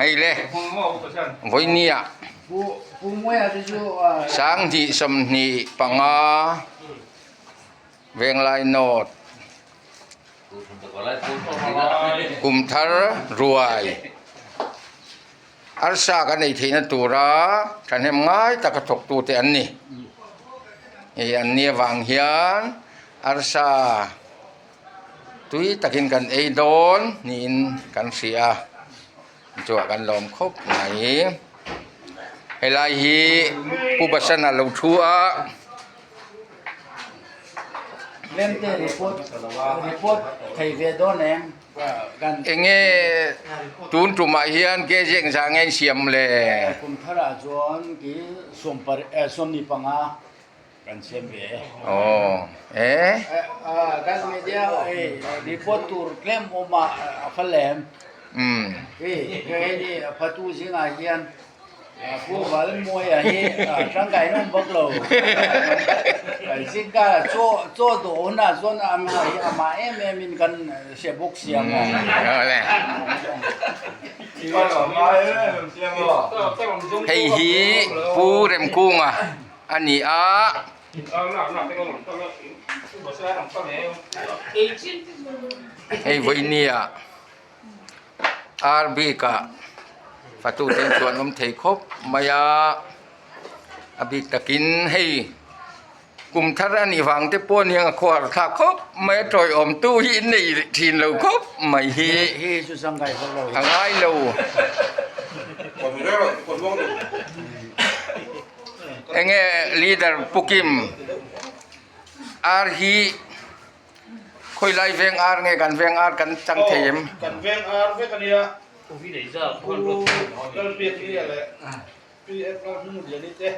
Hei le vawinia sanghnih 25 Venglai North Kumthar ruai arsa kan ei theihna tura thahnem ngai taka thawktute an ni. Hei an nia vang hian arsa tui takin kan ei dawn niin kan hria a chua kan lawm khawp mai. Helai hi Pu Basana lo thu a. Enge tun tumah hian ke zeng zah nge in siam le? Aw e. Umm. Pu Valmuaia hi tangkai nawm bawk lo. Zingkara chaw chaw dawh hunah chuan amah hi amah em em in kan hre bawk sia maw. Hei hi Pu Remkunga a ni a. Hei vawinia. Ar bikah fatute an chuan awm thei khawp mai a, a bik takin hei kum thar a nih vang te pawh aniang a khuar thlak khawp mai a tawiawm tu hi in nei thin lo khawp mai hi a ngai lo. Enge leader Pu Kim ar hi. Khawi lai veng ar nge kan veng ar kan chang thei em? Kan veng ar vek a nia. Pu Lalpiaklia leh PF Lalhmungmuliani te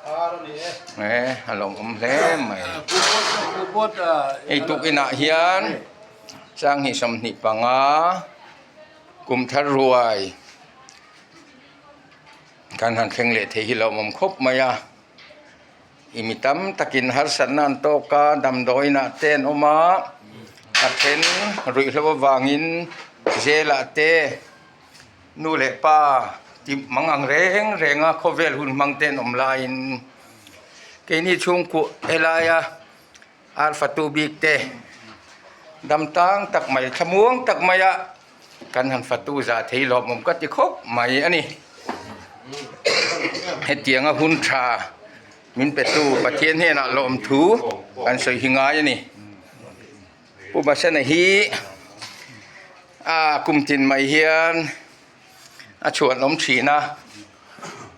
ar a ni e. E a lawmawm hle mai. Ei tukinah hian Sanghnih 25 kum thar ruai kan han thleng leh thei hi lawmawm khawp mai a. I mi tam takin harsatna an tawk a, damdawiinah te an awm a, a then ruihhlo avangin zelah te nu leh pa ti mang ang reng reng a khawvel hun hmang te an awm laiin keini chhungkuah helaia ar fatu bik te dam tang tak mai thlamuang tak maia kan han fatu zah thei lawmawm ka ti khawp mai a ni. Hetianga hun tha min petu Pathian hnenah lawmthu kan sawi hi ngai a ni. Pu Basana hi a kum tin mai hian a chhuan awm thin a,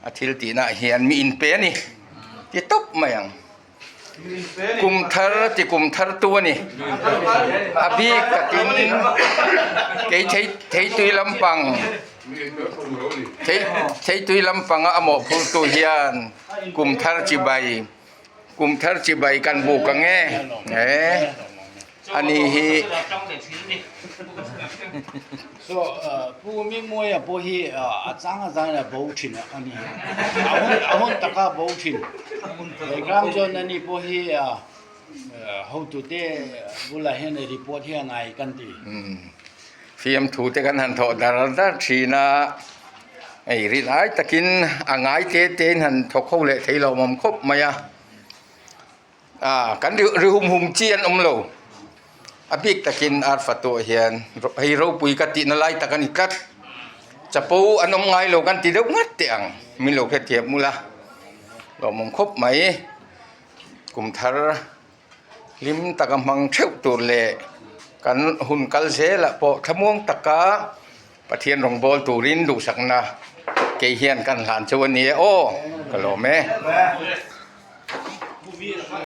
a thil tihnaah hian mi inpe a ni ti tawp mai ang. Kum thar ti kum thar tu a ni. A bik takin kei thei theitui lampang thei theitui lampanga a mawhphurtu hian kum thar chibai kum thar chibai kan buk ang e eh a ni hi. So Pu Mingmuaia pawh hi a chang a zan a bo thin a ni. A hun a hun taka bo thin. He gram chuan ani pawh hi hotute bulah hian report hi a ngai kan ti. Fiamthu te kan han thawh dar dar thin a, hei rin ai takin a ngai te te in han thawk ho leh thei lo awm khawp mai a. Kan ri hum hum chi an awm lo. A bik takin ar fatuah hian hei ropui ka tihna lai tak a ni tlat. Chapo an awm ngai lo kan ti deuh ngat teh ang min lo hrethiam mula lawmawm khawp mai. Kum thar hlim taka hmang theuh tur leh kan hun kal zelah pawh thlamuang taka Pathian rawngbâwl turin duhsakna kei hian kan hlan chu a ni e aw ka lawm e.